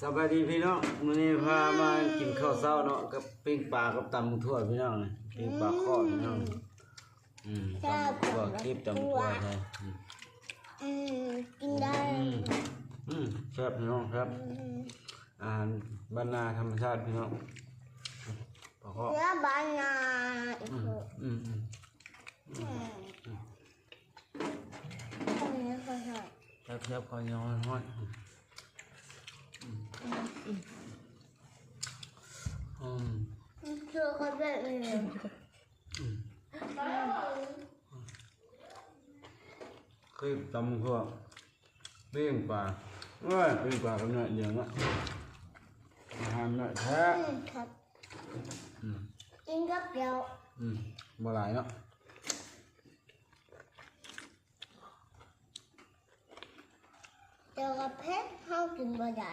ສະບາຍດີພີ່ນ້ອງ ມື້ນີ້ພາມາກິນເຂົ້າເຊົ້າເນາະ ກັບປີ້ງປາກັບຕຳບັກຖົ່ວພີ່ນ້ອງ ປີ້ງປາຄອບພີ່ນ້ອງ ອືມ ຕຳບັກຖົ່ວ ກິບຕຳບັກຖົ່ວໃສ່ ອືມ ອືມ ກິນໄດ້ ອືມ ອືມ ແຊບພີ່ນ້ອງ ແຊບ ອືມ ອາຫານບ້ານນາທຳມະຊາດພີ່ນ້ອງ ປາຄອບ ເສືອບ້ານນາ ອືມ ອືມ ອືມ ອືມ ແຊບໆ ເຂົ້າໜຽວຮ້ອນໆ ອືມ ອືມ ເຊື່ອເຂົາແບບນີ້ ອືມ ຄືຕຳທົ່ວ ປີ້ງປາ ເອີຍ ປີ້ງປາກໍໜ້ອຍດຽວເນາະ ອາຫານໜ້ອຍແທ້ ອືມ ອືມ ກິນກັບແຈ່ວ ອືມ ບໍ່ຫຼາຍເນາະ. ແຕ່ວ່າເຜັດ ເຮົາກິນບໍ່ໄດ້